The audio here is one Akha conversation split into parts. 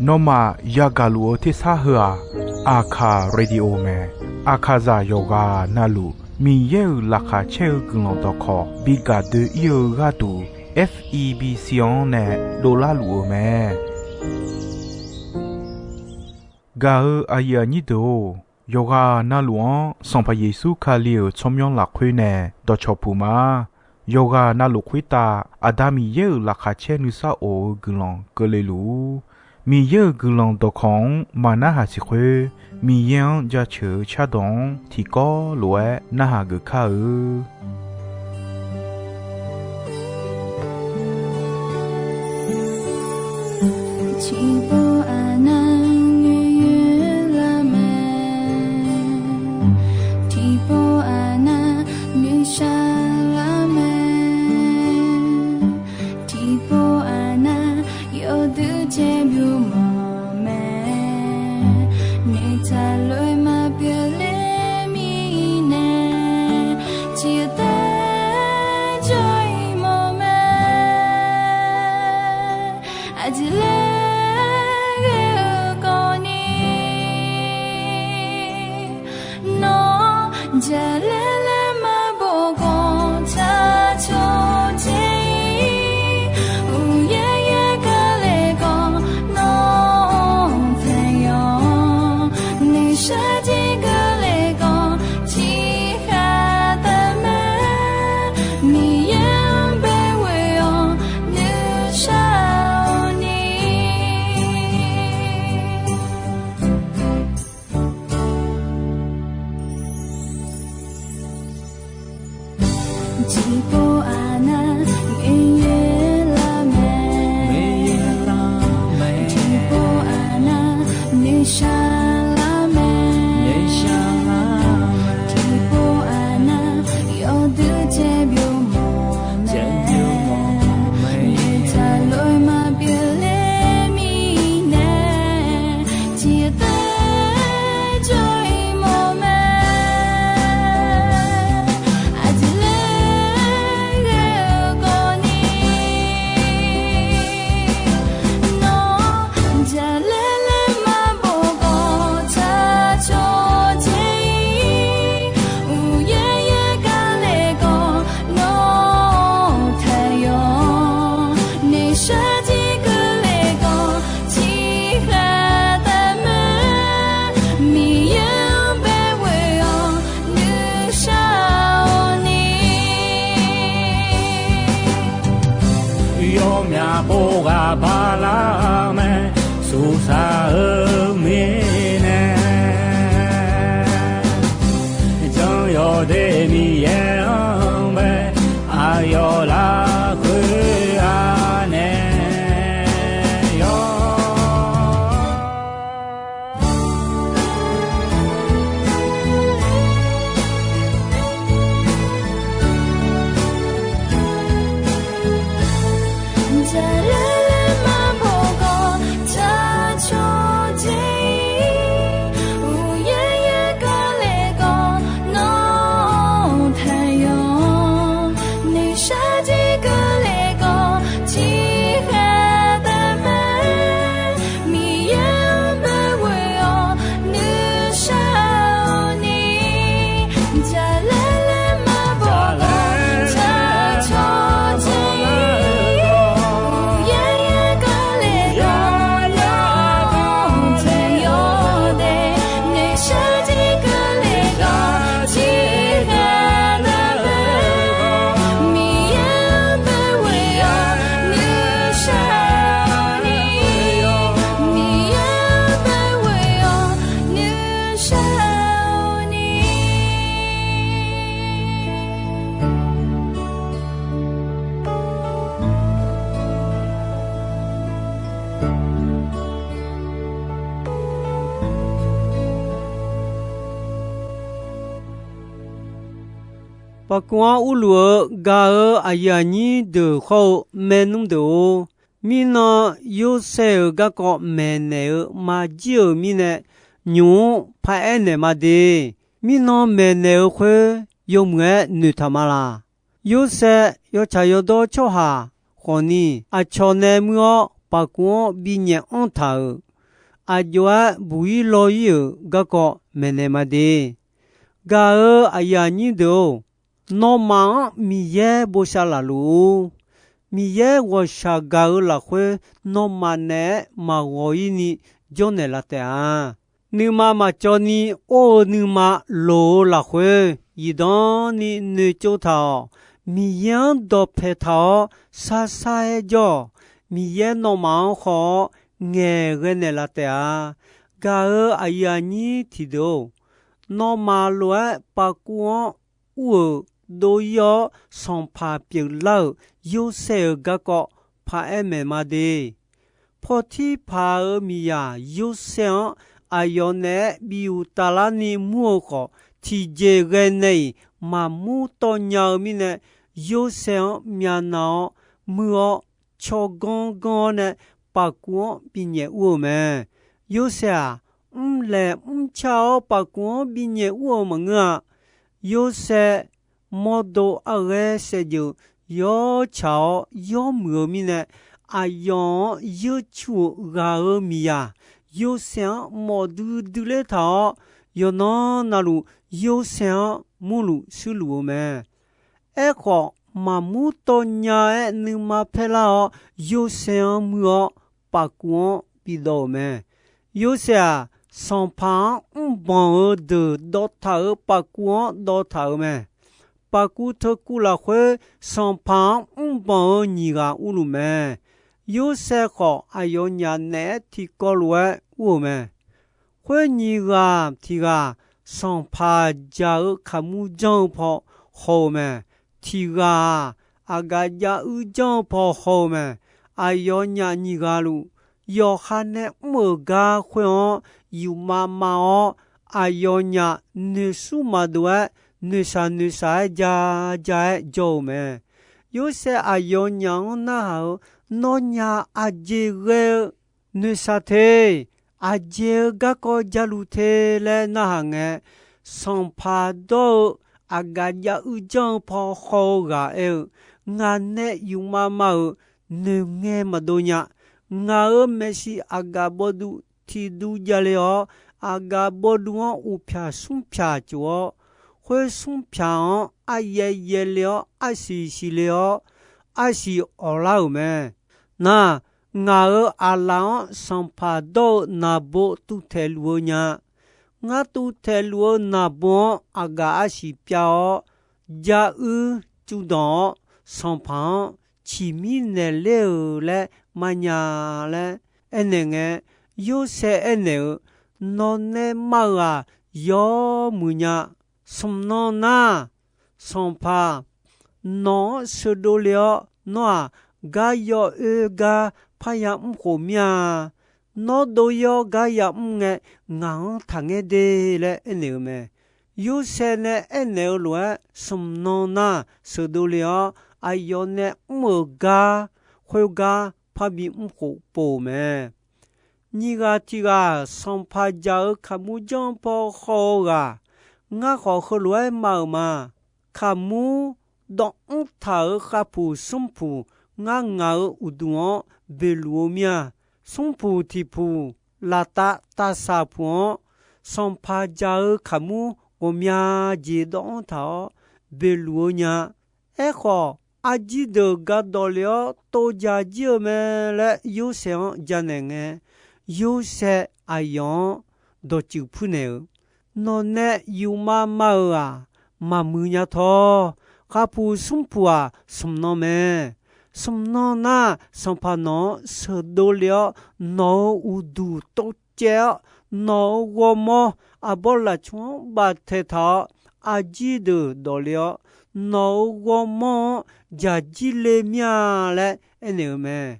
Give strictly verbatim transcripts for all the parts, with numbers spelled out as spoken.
Nawmaf yagaq luf-eu tersar heu-aq, Aqkaq Radio mae. Aqkaqzaq yawqghaq navluf Miqyaer-euq laqkhaq caer-eu guiqlanq dawqkawq bi gaq doe-ir-eu gharduq, F E B C-anr nae dovlar luf-eu mae. Gaq-eu aqyuif aqnyir deuq-or, yawqghaq navluf-anr Sanqpaq Yeqsur Kali-euq tsawrmyanr lafkhoer nae dawqcawq puq ma. Yawqghaq navluf khoertav Aqda Miqyaer-euq laqkhaq caer nuisar of-eu guiqlanq keuvle luf-ur. Miqyaer-euq guiqlanq dawqkawq-anr maqnarhaq siq khoer, Miqyaer-anr jaceuq-eu cardawq-anr tiqkawv lof-aer narhaq geuf kar-eu. Tiqpov aqnav noeqyoer lar mae, tiqpov aqnav noeqshaq lar mae, tiqpov aqnav yawduq caer byov mawf mae, noeqtaq lof-aer maqpyeuf ler mirnae, tiq taef jawr-ir mawf mae. Aqjeq laer ghae-eu kawvni, nawr jaqlaer laer maqbof khawf tsaq cawq dzae-ir, uqyaer yaer keuvle khawf nawr taeq yawq, noeqshaq jeq keuvle khawf tiqkhaq taef mae, Miqyaer-anr bae ghoe-awq nuishar-awq ni. Tiqpov aqnav noeqyoer lar mae, tiqpov aqnav noeqshaq lar mae, tiqpov aqnav yawduq caer byov mawf mae, noeqtaq lof-aer maqpyeuf ler mirnae, tiq taef jawr-ir mawf mae. Aqjeq laer ghae-eu kawvni, nawr jaqlaer laer maqbof khawf tsaq cawq dzae-ir, uqyaer yaer keuvle khawf nawr taeq yawq, noeqshaq jeq keuvle khawf tiqkhaq taef mae, Miqyaer-anr bae ghoe-awq nuishar-awq ni. Yawmyaq pov ghaq bala mae, suqsaq-eu mirnae, jan yawdaef Miqyaer-anr bae aqyawf lafkhoer anae yawq. Jaqlaer laer maqbof khawf tsaq cawq dzae-ir, uqyaer yaer keuvle khawf nawr taeq yawq, noeqshaq jeq keuvle khawf tiqkhaq taef mae, Miqyaer-anr bae ghoe-awq nuishar-awq ni. Jaqlaer laer maqbof khawf tsaq cawq dzae-ir, uqyaer yaer keuvle khawf nawr taeq yawq de, noeqshaq jeq keuvle khawf tiqkhaq taef mae, Miqyaer-anr bae ghoe-awq nuishar-awq ni. Miqyaer-anr bae ghoe-awq nuishar-awq ni. Paqkuv-anr urluf-eu gaq-eu aqyuif aqnyir deuq hawr-eu maernmr deuq-or, mirnan Yorsaev-euq garkawv maeqnaeq-eu maqjir-euq mirnae, nymq-mr paraer naeq ma de. Mirnan maeqnaeq-eu khoer yawmuiq-aer noeqtaq ma laq. Yorsaev yawtsaq yawdawr tsawrhaq khawfni, aqcawq nae muir-awr paqkuv-anr binyaef anr taq-euq, aqjox-aer buq-ir law-ir-euq garkawv maeqnaeq ma de. Gaq-euq aqyuif aqnyir deuq-or, nawmaf-anr Miqyaer bosav laf luf-ur. Miqyaer ghawqshaq gaq-eu lafkhoer, nawmaf naeq-aer maqghawq-ir ni jawrnaeq laf taef-a. Nuima maqcawv ni or-eu nuima loq-eu lafkhoer, zifdan ni noeqtsov taq-awq. Miqyaer-anr dawqpaeq taq-awr, sarsar-aer jawr-awq. Miqyaer nawmaf-anr khawf-awr ngaeqghae naeqlaf taef-a. Gaq-euq aqyuif aqnyir tiqdeuq-or, nawmaf lof-aer paqkuv-anr ur-euq dov-ir-awr sanqpaq pyeuflar-euq Yorsaev-euq garkawv paraer maeq ma de. Pawtirpaq-euq miqzaq Yorsaev-anr aqyawf naeq-aer bi uqtaf larni mur-eu khawf, tiqjeq ghae nae-iq maqmur tawv nya-eu mirnae, Yorsaev-anr myavnav-awr muir-awr, tsawrganr ganr-awr nae paqkuv-anr binyaef ur-eu mae. Yorsaev-aq, mrlaeq mrcar-awr paqkuv-anr binyaef ur-eu maqngeur-a. Yorsaev mawrdo arghaer saevdzeuf yawtsaq-awr yawmuiq-eu mirnae, aqyawf-anr yeurcu-euq ghaq-euq miqzaq Yorsaev-anr mawf duidui ler taq-awr, yawqnan navluf Yorsaev-anr murluf shuirluf-eu mae. Aerkhawf, maqmur tawv nya-aer nuima paerlar-awr, Yorsaev-anr muir-awr paqkuv-anr bidawv-euq mae. Yorsaev-aq, sanqpaq-anr mrbanq-eu deuq dawvtaq-euq paqkuv-anr dawvtaq-euq mae. Paqkuv teukuv lafkhoer, sanqpaq-anr mrbanq-eu nyiq ghaq urluf mae. Yorsaev khawf, aqyawfnyaf naeq-aer tiqkawv lof-aer ur-euq mae. Khoer nyiq ghaq tiq ghaq, sanqpaq jaq-eu kaqmur janr-eu paw haw-eu mae. Tiq ghaq-aq, aqgaf jav uir janr-eu paw haw-eu mae. Aqyawfnyaf nyiq ghaq luf, yawqha nae mr-euq gar khoer-anr yufmav mav-awr, aqyawfnyaf noeqsur maqdov-aer, noeqshaq noeqshaq-aer ja ja-aer jawr-eu mae. Yorsaev aqyawfnyaf-anr narhaq-eu, Nawnyaf aqjeq ghae-eu noeqshaq te, aqjeq-eu garkawv jaluf te laer narhaq ngae, sanqpaq dawr-eu aqgaf jav uir janr-eu paw haw-eu ghaq aer-eu, Ngaq nae yufmav mav-euq noeqngae maqdov nya. Ngaq-euq maeqshi aqgaf bawduv tiqduv javle-awr, aqgaf bawduv-anr uqpyaq smrpyaq cof-awr, khoer smrpyaq-anr aryaev yaevle-awr arsiq siqle-awr, arsiq awqlar-euq mae. Nar, ngaq-euq aqlaf-anr sanqpaq dawr-eu naqbo tuvtaeq luf-eu nya. Ngar tuvtaeq luf-eu naqbo-anr aqgaf arsiq pyav-awr, jav uir cuvdanq-awr, sanqpaq-anr ciqmir naeqler-euq laer manya laer aernaeq ngae, Yorsaev aernaeq-eu, Nawq nae mav-euq-aq, yawmuiq nya. Smq nan nar, sanqpaq nawq-anr sheuqdov le-awr, nawr-aq, gar yawoer gar parya mr khof mir-a. Nawr dov-ir-awr gar yamr ngae, ngaq-anr taqngaer de laer aernaeq-eu mae. Yorsaev nae aernaeq-eu lof-aer, smq nan nar sheuqdov le-awr, aqyawf nae mr-euq gar khoergar parbi mr khof pov-euq mae. Nyiq ghaq tiq ghaq, sanqpaq jaq-eu kaqmur janr paw haw-eu ghaq, ngar khawf heulof-aer mav-euq ma. Kaqmur dawv anr taq-euq khavpuq smrpuq ngar ngaq-euq uqduq-anr boeqluf-eu mir-a. Smrpuq tiq puq, laftav tavsaq puq-anr, sanqpaq jaq-eu kaqmur ghawqmya jeq dawv anr taq-awr boeqluf-eu nya. Aerkhawf, arjir deuq ga dawq le-awr tov jaq jir-eu mae laer Yorsaev-anr janaeq ngae, Yorsaev aqyawf-anr dawqtsuif puirnaeq-euq, Nawq nae yufmav mav-euq-aq, maqmuiq nya tawr. Khavpuq smrpuq-aq, smq nan mae. Smq nan nar, sanqpaq nawq-anr sheuqdov le-awr, nawq-euq uqduq tov caev-awr, nawq-euq ghawrmawr arbawr lafcmq-anr baftaeq taq-awr, arjir deuq dawq le-awr, nawq-euq ghawrmawr-anr dzaq jir le mir-a laer aernaeq-eu mae.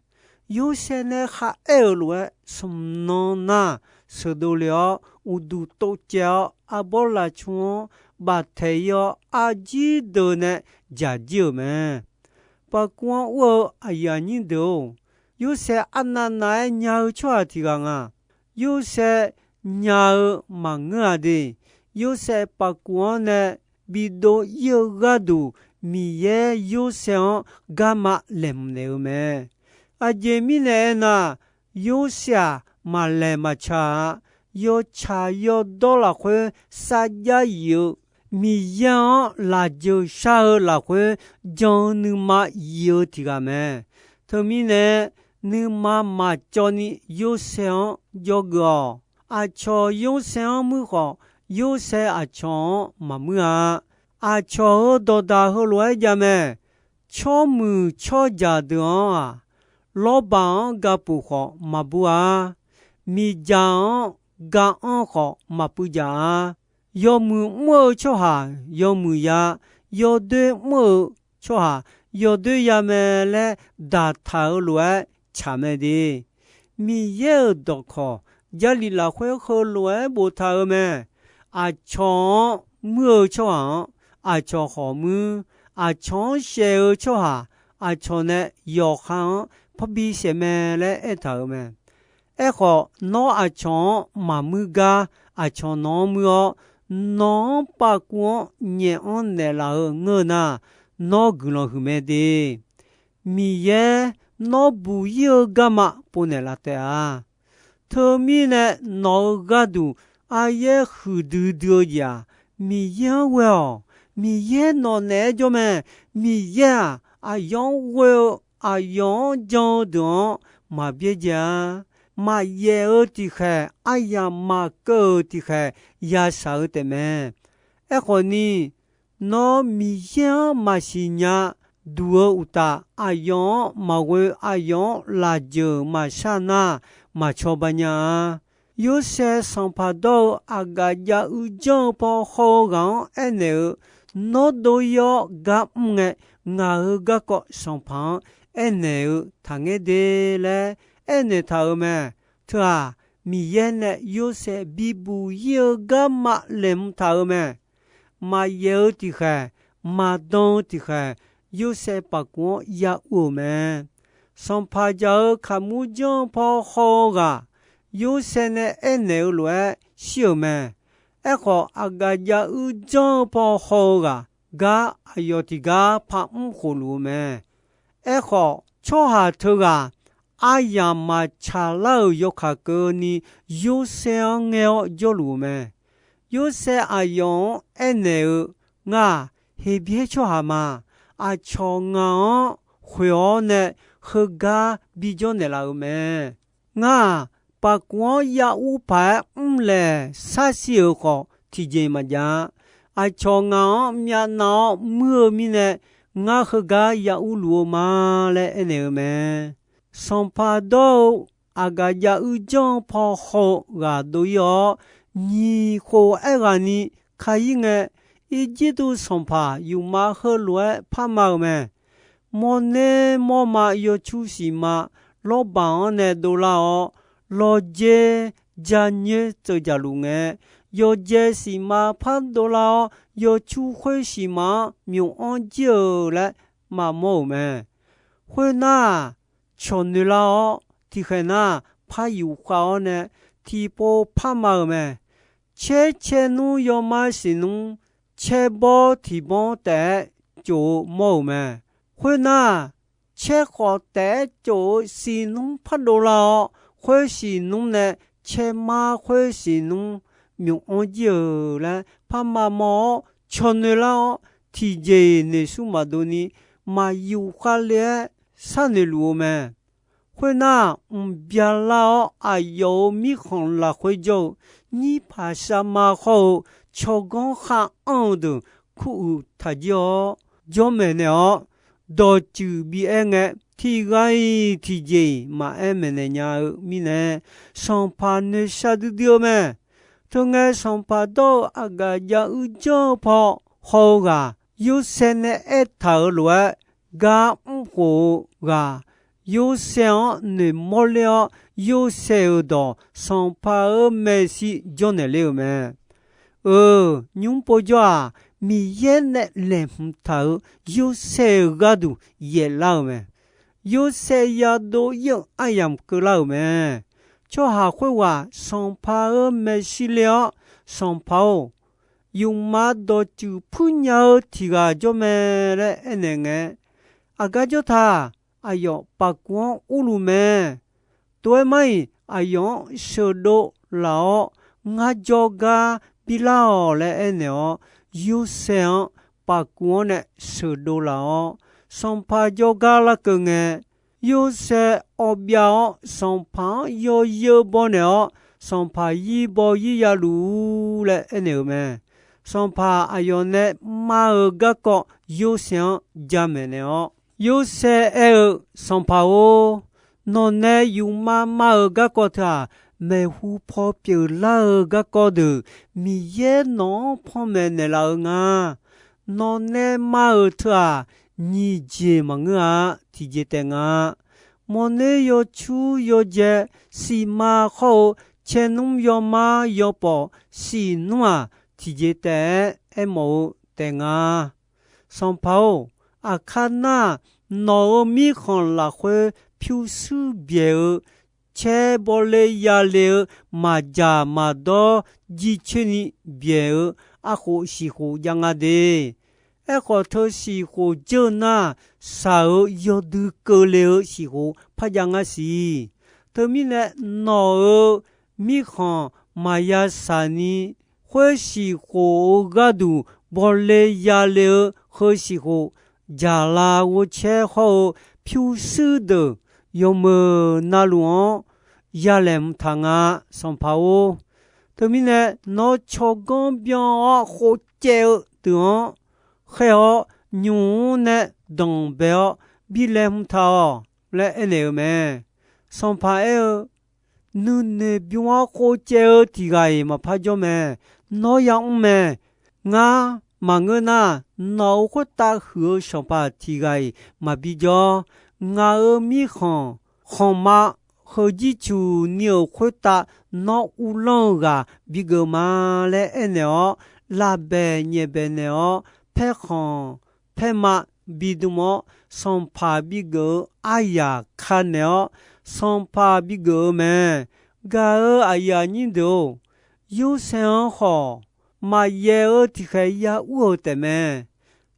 Yorsaev nae kharaer-euq lof-aer, smq nan nar sheuqdov le-awr, uqduq tov caev-awr, arbawr lafcmq-anr baftaeq-ir-awr, arjir deuq nae dzaq jir-euq mae. Paqkuv-anr ur-eu aqyuif aqnyir deuq-or, Yorsaev arnavnav-aer nya-eu tsawrhaq tiq ghaq nga. Yorsaev nya-eu maqngeur-a de. Yorsaev paqkuv-anr nae bidov-ir-eu gharduq, Miqyaer Yorsaev-anr garma laeqhmq naeq-eu mae. Aqjeq mirnae aernar, Yorsaev-aq, maqlaeq maqtaq-a. Yawtsaq yawdawr lafkhoer sarjax yif-eu, Miqyaer-anr lafjeuq shar-eu lafkhoer jan-eu nuima yif-eu tiq ghaq mae. Teumirnae, nuima maqcawv ni Yorsaev-anr jawrgeuf-awq. Aqcawq Yorsaev-anr muir khawf, Yorsaev aqcawq-anr maqmuir-a. Aqcawq-euq dawqdaq heulof-aer jav mae. Tsawrmuiq tsawrjaq deuq-anr-aq, lawrbaq-anr ga puf khawf maqbur-a. Miqdzaq-anr ga anr khawf maqpuiv dzaq-a. Yawmuiq mr-eu tsawrhaq yawmuiq ya, yawdoer mr-eu tsawrhaq yawdoer ya mae laer daqtaq-eu lof-aer tsaq mae de. Miqyaer-euq dawqkawq Jarlif lafkhoer heulof-aer boftaq-eu mae. Aqcawq-anr muir-eu tsawrhaq-anr, aqcawq khawf muir. Aqcawq-anr shaeq-eu tsawrhaq, aqcawq nae yawqha-anr parbi saef mae laer aertaq-euq mae. Aerkhawf, nawr aqcawq-anr maqmuir gar, aqcawq nawq-anr muir-awr, nawq-anr pavkuv-anr nyaef-anr naeqlaf-eu ngeur nar, nawr guiqlanq huiq mae de. Miqyaer nawr buq-ir-eu garma povnaeq laf taef-a. Teumirnae nawq-euq gharduq aryaer huiqdui dui-eu jeq-aq, Miqyaer-anr ghoe-awq. Miqyaer nawq naeq-aer jawr mae. Miqyaer-aq, aqyawf-anr ghoe-eu, aqyawf-anr jan-eu deuq-anr maq byaerdzae-a. Maqyaef-eu tiqkhaeq, aryamq maqkeuv-euq tiqkhaeq yashaq-eu taefmae. Aerkhawf ni, nawr Miqyaer-anr maqsiq nya duq-eu uqtaf, aqyawf-anr maqghoe, aqyawf-anr lafjeuq maqshar nar, maq cawba nya-a. Yorsaev sanqpaq dawr-eu aqgaf jav uir janr-eu paw haw-eu ghaq-anr aernaeq-eu, Nawr dov-ir-awr gar mr ngae, ngaq-euq garkawv sanqpaq-anr aernaeq-eu taqngaer de laer aernaeq taq-euq mae. Teu-aq, Miqyaer nae Yorsaev bibuq-ir-eu garma laeqhmq taq-euq mae. Maqyaef-eu tiqkhaeq, maqdan-eu tiqkhaeq, Yorsaev paqkuv-anr ya ur-euq mae. Sanqpaq dzaq-eu kaqmur janr-eu paw haw-eu ghaq, Yorsaev nae aernaeq-eu lof-aer shir-euq mae. Aerkhawf, aqgaf jav uir janr-eu paw haw-eu ghaq gar aqyawf tiqgar par mr khof luf-eu mae. Aerkhawf, tsawrhaq teughaq aryamq maqtsaq lar-euq yawkaq keuvni Yorsaev-anr ngaer-awr jawrluf-eu mae. Yorsaev aqyawf-anr aernaeq-eu, Ngar-aq, Heqbyaer tsawrhaq ma. Aqcawq ngaq-anr khoeq-awr nae heugar bijawr naeqlaf-euq mae. Ngar-aq, paqkuv-anr ya ur paq-aer mrlaeq sar shir-euq khawf, tiqjeq maqjav-a. Aqcawq ngaq-anr myavnav-awr muir-eu mirnae, ngar heugar ya urluf-eu ma laer aernaeq-eu mae. Sanqpaq dawr-eu aqgaf jav uir janr-eu paw haw-eu ghaq dov-ir-awr, nyiq khof aerghaqni ka-ir ngae, Irjirtuv sanqpaq yufma heulof-aer parma-euq mae. Mawrner mawrma yawcur siqma lawrbaq-anr nae dovlar-awr, lawqdzae janyoer tseuv jaqluf ngae, yawqdzae siqma par dovlar-awr, yawcur khoer siqma-anr myof-anr jir-euq laer maqmawr-euq mae. Khoernar, cawq noeqlar-awr, tiqkhaeq nar par yufkhav-awr nae tiqpov parma-euq mae. Caer caer nmr yawma siq nmr, caer bawr tiq bawr taef-aer cof-eu mawr-euq mae. Khoernar, caer khawf taef-aer cof-eu siq nmr par dovlar-awr, khoer siq nmr nae caer mar khoer siq nmr myof-anr jir-euq laer parma mawr-awr cawq noeqlar-awr, tiqjeq-iq noeqsur maqdov ni maq yufkhav le-aer sharnoeq luf-eu mae. Khoernar, mq byalar-awr aqyawf-euq mirkhanq lafkhoer jawr-eu nyirpaq sharma hawr-eu tsawrganr khar anr-eu deuq kuruiq taqjir-awr jawr maeqnaeq-awr, dawqtsuif bi aer ngae, tiq ghaq-iq tiqjeq-iq maqaer maeqnaeq nya-eu mirnae, sanqpaq noeqshaq duidui-eu mae. Teungae, sanqpaq dawr-eu aqgaf jav uir janr-eu paw haw-eu ghaq, Yorsaev nae aertaq-euq lof-aer gar mr khof-eu ghaq, Yorsaev-anr noeqmawr ler-awr, Yorsaev-euq dawq sanqpaq-euq maeqshi jawrnaeq ler-euq mae. Euq nymr povjawr-aq, Miqyaer nae laeqhmq taq-euq Yorsaev-euq gharduq yaeflar-euq mae. Yorsaev yadov ir-eu aryamq keuvlar-euq mae. Tsawrhaq khoerghaq sanqpaq-euq maeqshi le-awr, Sanqpaq-or, yufma dawqtsuif puirnya-eu tiq ghaq jawr mae laer aernaeq ngae, aqgar jawr taq. aqyawf paqkuv-anr urluf mae. Tov-aer mar-iq aqyawf-anr sheuqdov laf-awr, ngar jawrgar birlar-awq laer aernaeq-awr, Yorsaev-anr paqkuv-anr nae sheuqdov laf-awr, sanqpaq jawrgar larkeuv ngae, Yorsaev awbyav-awr sanqpaq-anr yawzeu bawnaeq-awr, sanqpaq zir baw zir ya luf-ur laer aernaeq-euq mae. Sanqpaq aqyawf nae mar-eu garkawv Yorsaev-anr jamaeq naeq-awr, Yorsaev aer-eu, Sanqpaq-or, nawqnae yufmav mar-eu garkawv teu-aq, maeqhu paw pyeuflar-eu garkawv deuq Miqyaer nawq-anr panmaeq naeqlaf-eu nga. Nawqnae mar-euq teu-aq, nyiq jeq maqngeur-a. Tiqjeq taef nga. Mawrner yawcur yawjae, siqma hawr-eu caernmr yawmar yawpawf siqnmr-aq, tiqjeq taef-aer aermawf-eu taef nga. Sanqpaq-or, aqkar nar-aq, nawq-euq mirkhanq lafkhoer pyurshuir byaeq-eu, caer bawle yale-eu, maqdzaq maqdawr jircoer ni byaeq-eu arkhof siqkhof jav nga de. Aerkhawf, teu siqkhof dzeur nar, shaq-eu yawdui keuvle-eu siqkhof parjav ngar siq. Teumirnae, nawq-euq mirkhanq maqya shaq ni, khoer siqkhof-eu gharduq bawle yale-eu heu siqkhof, dzaqla ghovcaer hawr-eu pyurshuir deuq yawmeuq navluf-anr yalaeq mqtaq nga. Sanqpaq-or, teumirnae nawr tsawrganr byan-awr khofcaev-eu deuq-anr khaer-awr, nymq-mr nae danqbae-awr bi laeqhmq taq-awq laer aernaeq-eu mae. Sanqpaq aer-eu, nuinoeq bym-awr khofcaev-eu tiq ghaq-iq maqpar jawr mae. Nawr yamr mae. Ngar maqngeur nar, nawq-euq khoertav huiq-eu sanqpaq tiq ghaq-iq maqbi jawr. Ngaq-euq mirkhanq khanqma heu jircuq ni-euq khoertav nawr uvlanr-eu ghaq bigeuf ma laer aernaeq-awr, lavbaeq nyaefbaeq naeq-awr, paerkhanq paerma bidm-awr, sanqpaq bigeuf-eu aryaq ka naeq-awr, sanqpaq bigeuf-eu mae. Gaq-euq aqyuif aqnyir deuq-or, Yorsaev-anr khawf maqyaeq-eu tiqkhaeq ya ur-euq taefmae.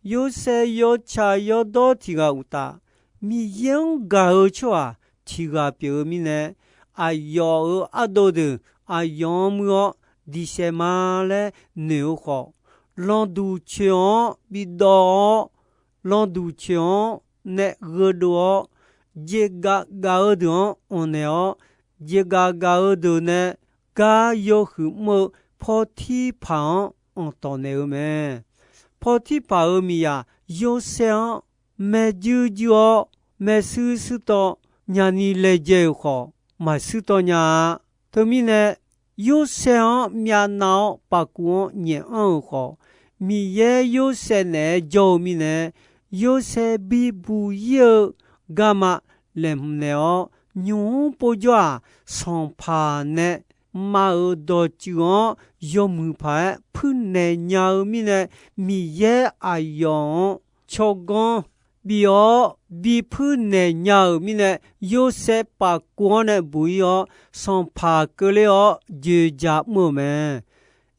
Yorsaev yawtsaq yawdawr tiq ghaq uqtaf, Miqyaer-anr gaq-eu tsawrhaq tiq ghaq pyeuf-eu mirnae, aqyawf-euq ardov deuq aqyawf-anr muir-awr diq saef ma laer noeq-eu khawf, lanqduq coeq-anr bidawv-awr, lanqduq coeq-anr nae gheudov-awr, jeqgaf gaf-eu deuq-anr anqnaeq-awr, jeqgaf gaf-eu deuq nae gar yawhuiq mr-eu Pawrtirpaq-anr anqtawq naeq-eu mae. Pawrtirpaq-euq miqyaq Yorsaev-anr maeq juir juir-awr, maeqshuir shuir tawv nyani laejae-euq khawf, maqshuir tawv nya-a. Teumirnae, Yorsaev-anr myavnav-awr pafkuv-anr nyaef anr-euq khawf, Miqyaer Yorsaev naeq-aer jawr-eu mirnae, Yorsaev bibuq ir-eu garma laeqhmq naeq-awr, nymq-mr povjawr-aq, sanqpaq nae ma-euq dawqtsuif-anr yawmuiq paq-aer puirnaeq nya-eu mirnae, Miqyaer aqyawf-anr tsawrganr bif-awr bi puirnaeq nya-euq mirnae, Yorsaev pafkuv-anr nae buq ir-awr, sanqpaq keuvler-awr joeqjaq mr-euq mae.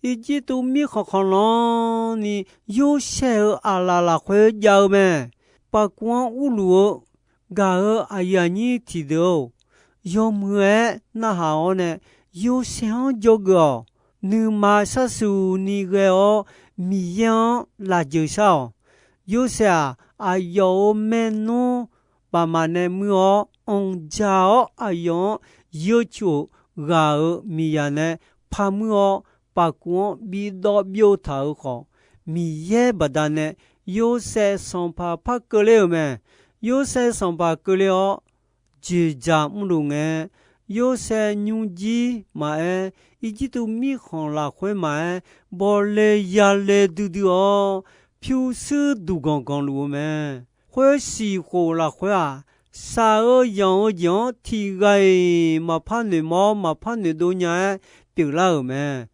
Irjirtuv mirkhanq khanqlan ni Yorsaev-euq aqlaf lafkhoer jav-eu mae. Pafkuv-anr urluf-eu gaq-euq aqyuif aqnyir tiqdeuq-or, yawmuiq-aer narhaq-awr nae, Yorsaev-anr jawrgeuf-awq. Nuima sharsuq ni ghae-awr Miqyaer-anr lafjeuq shar-awq. Yorsaev-aq, aqyawf-euq maernmr baqmaf nae muir-awr, anqdzaq-awr aqyawf-anr yeucuq ghaq-euq miqyaq nae parmuir-awr, pafkuv-anr bidawv byov taq-euq khawf, Miqyaer baqdanae Yorsaev sanqpaq par keuvler-euq mae. Yorsaev sanqpaq keuvler-awr, joeqdzaq mrluf ngae, Yorsaev nymrjir maqaer, Irjirtuv mirkhanq lafkhoer maqaer, bawle yale duidui-awr, pyurshuir duqganq ganq luf-eu mae. Khoer siqkhof lafkhoer-aq, shaq-eu yanq-eu jeq-anr tiq ghaq-iq maqpar noeqmawr maqpar noeqdov nya-aer pyeuflar-euq mae.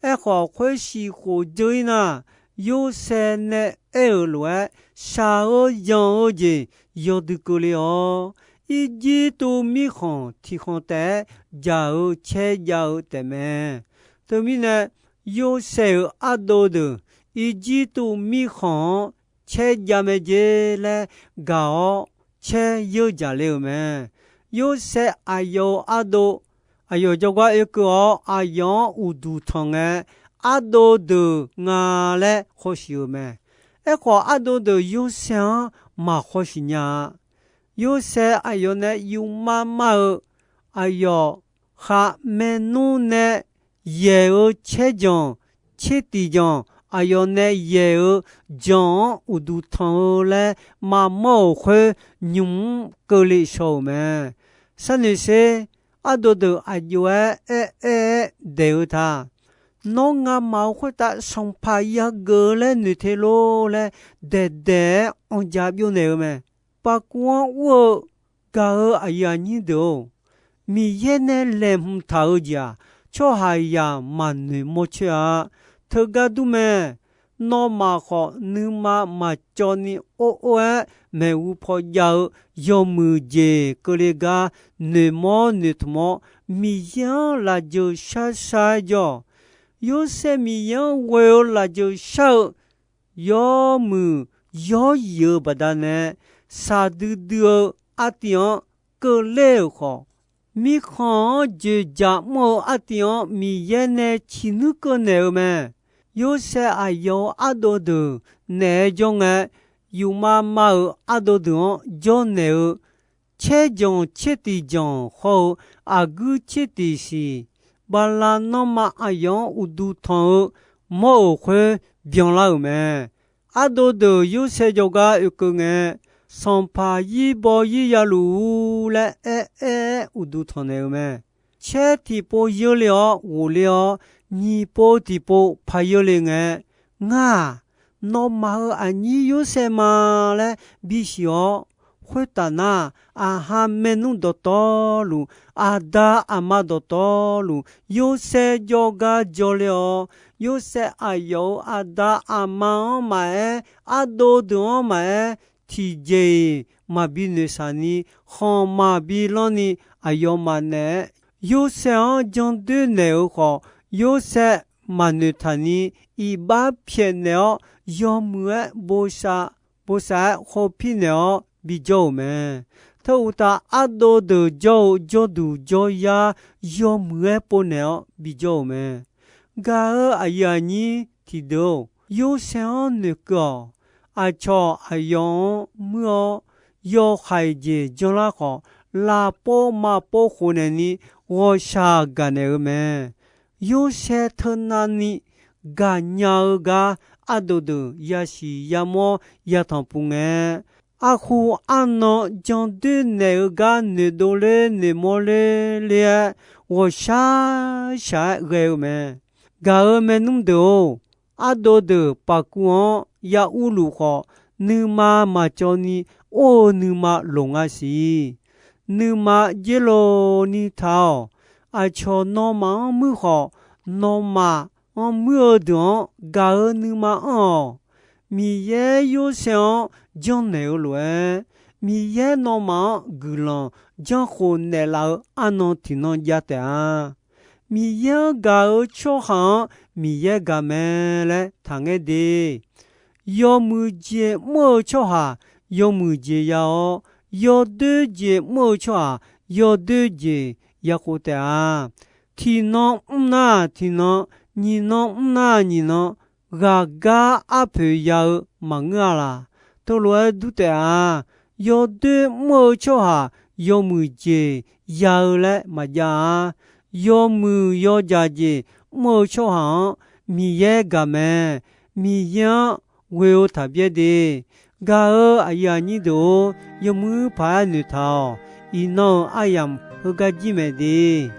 Aerkhawf, khoer siqkhof dzeur-ir nar, Yorsaev nae aer-euq lof-aer, shaq-eu yanq-eu jeq yawdui keuvle-awr, Irjirtuv mirkhanq tiqkhanq taef-aer dzaq-eu caer jav-eu taefmae. Teumirnae, Yorsaev-euq ardov deuq Irjirtuv mirkhanq-anr caer jav mae jer laer gaq-awr, caer yeur jaqler-euq mae. Yorsaev aqyawf-euq ardov, aqyawf jawrgar oekeuv-awr aqyawf-anr uqduq tanq ngae, ardov deuq nga laer khawshiq-euq mae. Aerkhawf, ardov deuq Yorsaev-anr maq khawshiq nya-a. Yorsaev aqyawf nae yufmav mav-eu, aqyawf khar maernmr nae yaeq-eu caer janq, tser tiq janq, aqyawf nae yaeq-eu janq-anr uqduq tanq-eu laer maqmawr-euq khoer, nymq mr keuvle shaw-euq mae. Sharnoeq sher, ardov deuq aqjox-aer aer aer-aer daeq-eu ta. Nawr ngamaf-euq khoertav sanqpaq yageuf-eu laer noeq te lor laer, daeq daeq-aer anr ja byov naeq-eu mae. Paqkuv-anr ur-eu gaq-eu aqyuif aqnyir deuq-or, Miqyaer nae laeqhmq taq-eu jeq-aq, tsawrhaqzaq maqnoeq mawr coer-a. Teugar dur mae. Nawmaf khawf nuima maqcawv ni or or-aer maeqhu paw jav-eu yawmuiq jeq keuvle gar noeqmawr noeqtmq-awr, Miqyaer-anr lafjeuq shar shar-aer jawr-awq. Yorsaev Miqyaer-anr ghoe-eu lafjeuq shar-eu yawmuiq yawr yif-eu baqdanae, shaqdui dui-eu artiv-anr keuvler-euq khawf, mirkhanq-anr dzoeqdzaq mr-eu artiv-anr Miqyaer nae ciqnuir keuv naeq-eu mae. Yorsaev aqyawf-euq ardov deuq naeq-aer jawr ngae, yufmav mav-euq ardov deuq-anr jawrnaeq-eu, caer janq tser tiq janq hawr-eu aqguir tser tiq siq, bala nanrma aqyawf-anr uqduq tanq-eu mawr-euq khoer byanlar-euq mae. Ardov deuq Yorsaev jawrgar oekeuv ngae, sanqpaq zir baw zir ya luf-ur laer aer aer-aer uqduq tanq naeq-eu mae. Caer tiqpov yeurle-awr ghofler-awr, nyiq pov tiqpov paq yeurle ngae, Ngar-aq, nawmaf-euq aqnyir Yorsaev ma laer bisiq-awr, khoertaf nar, aqha maernmr dawqtawvluf, aqda aqma dawqtawvluf, Yorsaev jawrgar jawrler-awr, Yorsaev aqyawf-euq aqda aqma-anr maqaer, ardov deuq-anr maqaer, tiqjeq-iq maqbi noeqshaq ni, khanq maqbi lanr ni, aqyawfmaf naeq-aer Yorsaev-anr janr doer naeq-eu khawf, Yorsaev maqnoeq taq ni, iqbax pyaeqnaeq-awr, yawmuiq-aer bosav, bosav-aer khawpir naeq-awr bijawr-euq mae. Teu uqtaf, ardov deuq jawr-eu jawrduq jawryar yawmuiq-aer povnaeq-awr bijawr-euq mae. Gaq-eu aqyuif aqnyir tiqdeuq-or, Yorsaev-anr noeqkeuv-awq. Aqcawq aqyawf-anr muir-awr, yawhaiq jeq janrlar khawf, lafpov maqpov khofnaeq ni ghawqshaq gaqnaeq-eu mae. Yorsaev teunav ni gaqnya-eu gar ardov deuq yasiq yamawr yatanq puq ngae, arhu arnan janr doer naeq-eu gar noeqdov ler noeqmawr ler ler-aer, ghawqshaq shaq-aer ghae-eu mae. Gaq-eu maernmr deuq-or, ardov deuq paqkuv-anr ya urluf khawf, nuima maqcawv ni or-eu nuima loq nga siq. Nuima dzer lo ni taq-awq. Aqcawq nawmaf-anr muir khawf, nawmaf-anr muir-eu deuq-anr gaq-eu nuima anr-awq. Miqyaer Yorsaev-anr janrnaeq-eu lof-aer, Miqyaer nawmaf-anr guiqlanq janrkhof naeqlaf-eu arnan tiqnan jav taef-a. Miqyaer-anr gaq-eu tsawrhaq-anr Miqyaer gaq mae laer taqngaer de. Yawmuiq jeq mr-eu tsawrhaq yawmuiq jeq ya-awr, yawdoer jeq mr-eu tsawrhaq yawdoer jeq ya khof taef-a. Tiqnan mr nar tiqnan, nyiq nan mr nar nyiq nan, ghaqgar arpoeq ya-eu maqngeur-a laq. Teulof-aer dur taef-a. Yawdoer mr-eu tsawrhaq yawmuiq jeq ya-eu laer maqjav-a. Yawmuiq yawjaq jeq mr-eu tsawrhaq-anr Miqyaer gaq mae. Miqyaer-anr ghoe-eu taq byaer de. Gaq-eu aqyuif aqnyir deuq-or, yawmuiq paq-aer noeqtaq-awq. Iqnan-euq aryamq heugar jir maeq de.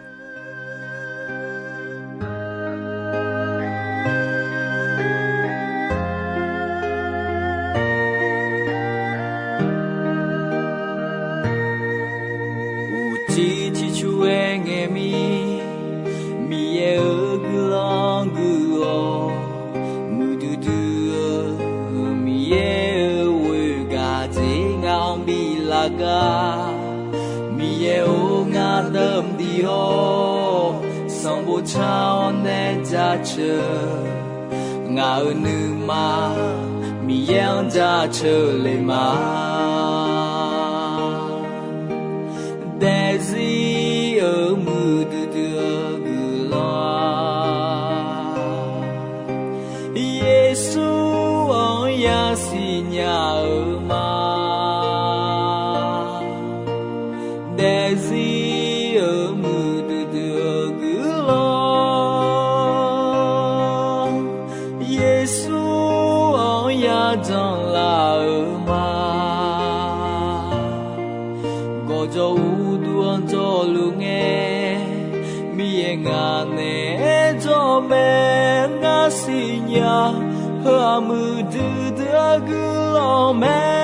Uqcif ciqcur-aer ngae mir, Miqyaer-euq guiqlanq gui-awq. Muiqdui dui-eu Miqyaer-euq ghoer gaq dzer ngaq-anr bi lar gar. Miqyaer-or, ngar deuq mqdiq-awr, sanqbof car-awr nae jaceuq. Ngaq-euq nuima Miqyaer-anr jaceuq le ma. Daefzir-euq muiqdui dui-eu guiqlanq-aq, Yeqsur-anr yasiq nya-eu ma. Daefzir-euq muiqdui dui-eu guiqlanq, Yeqsur-anr yadanq laf-eu ma. Gawqjawq uqduq-anr jawrluf ngae, Miqyaer ngaq naeq-aer jawr mae. Ngar siqnya, heu-aq muiqdui dui-eu guiqlanq mae.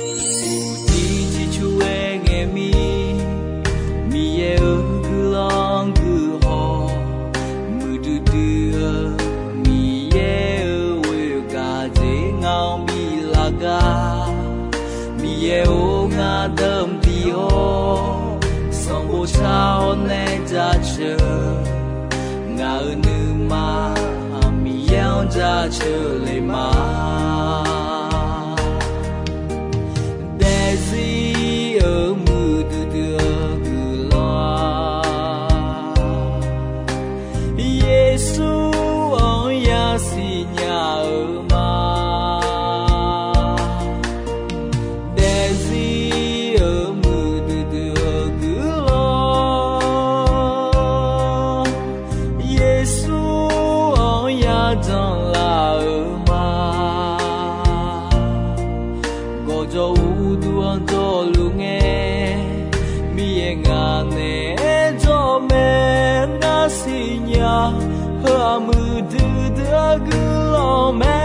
Uqcif ciqcur-aer ngae mir, Miqyaer-euq guiqlanq guiqhawq, muiqdui dui-eu Miqyaer-euq ghoer-eu gaq jeq ngaq-anr bi lar gar. Miqyaer-or, ngar deuq mqdiq-awr, sanqbof shar-awr nae jaceuq, ngaq-euq nuima Miqyaer-anr jaceuq le ma. Daefzir-euq muiqdui dui-eu guiqlanq-aq, Yeqsur-anr yasiq nya-eu ma. Daefzir-euq muiqdui dui-eu guiqlanq, Yeqsur-anr yadanq laf-eu ma. Gawqjawq uqduq-anr jawrluf ngae, Miqyaer ngaq naeq-aer jawr mae. Ngar siqnya, heu-aq muiqdui dui-eu guiqlanq mae.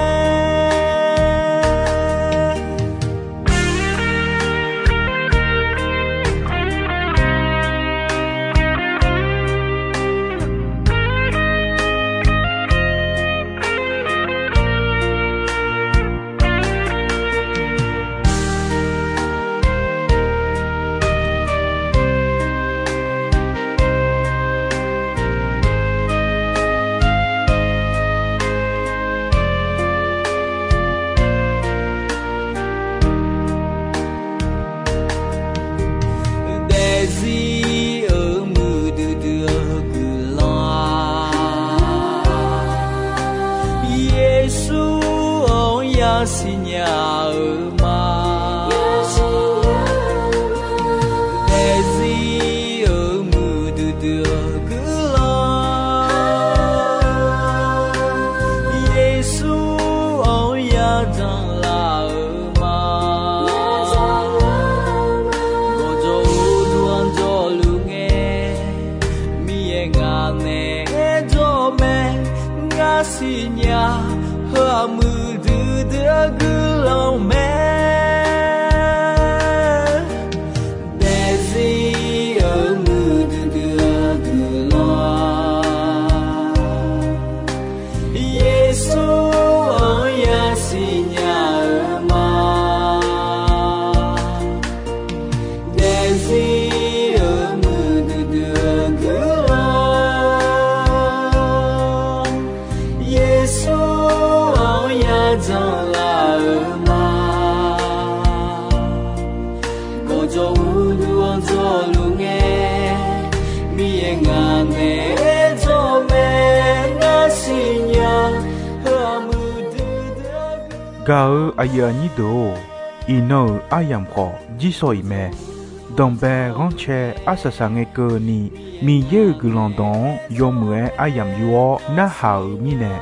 Daefzir-euq muiqdui dui-eu guiqlanq-aq, Yeqsur-anr yasiq nya-eu ma. Daefzir-euq muiqdui dui-eu guiqlanq, Yeqsur-anr yadanq laf-eu ma. Gawqjawq uqduq-anr jawrluf ngae, Miqyaer ngaq naeq-aer jawr mae. Ngar siqnya, heu-aq muiqdui dui-eu guiqlanq mae. Daefzir-euq muiqdui dui-eu guiqlanq-aq, Yeqsur-anr yasiq nya-eu ma. Daefzir-euq muiqdui dui-eu guiqlanq, Yeqsur-anr yadanq laf-eu ma. Gawqjawq uqduq-anr jawrluf ngae, Miqyaer ngaq naeq-aer jawr mae. Ngar siqnya, heu-aq muiqdui dui-eu guiqlanq. Gaq-eu aqyuif aqnyir deuq-or, iqnan-euq aryamq khawf jirsawq iq mae. Danqbae ghanrcae arsaq saq ngae keuvni, Miqyaer-euq guiqlanq dawq-anr yawmuiq-aer aryamq yur-awr narhaq-euq mirnae,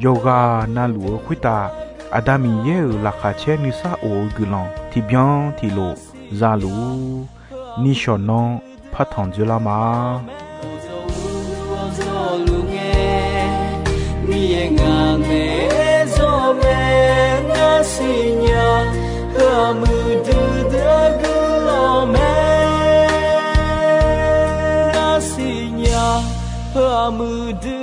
yawqghaq navluf-eu khoertav Aqda Miqyaer-euq laqkhaq caer nuisar of-eu guiqlanq tiqbyan tiqlof za luf-ur. Nishawq nanr partanq dzoerlar ma. Miqyaer ngaq naeq-aer jawr mae. Ngar siqnya, heu-aq muiqdui dui-eu guiqlanq mae. Ngar siqnya, heu-aq muiqdui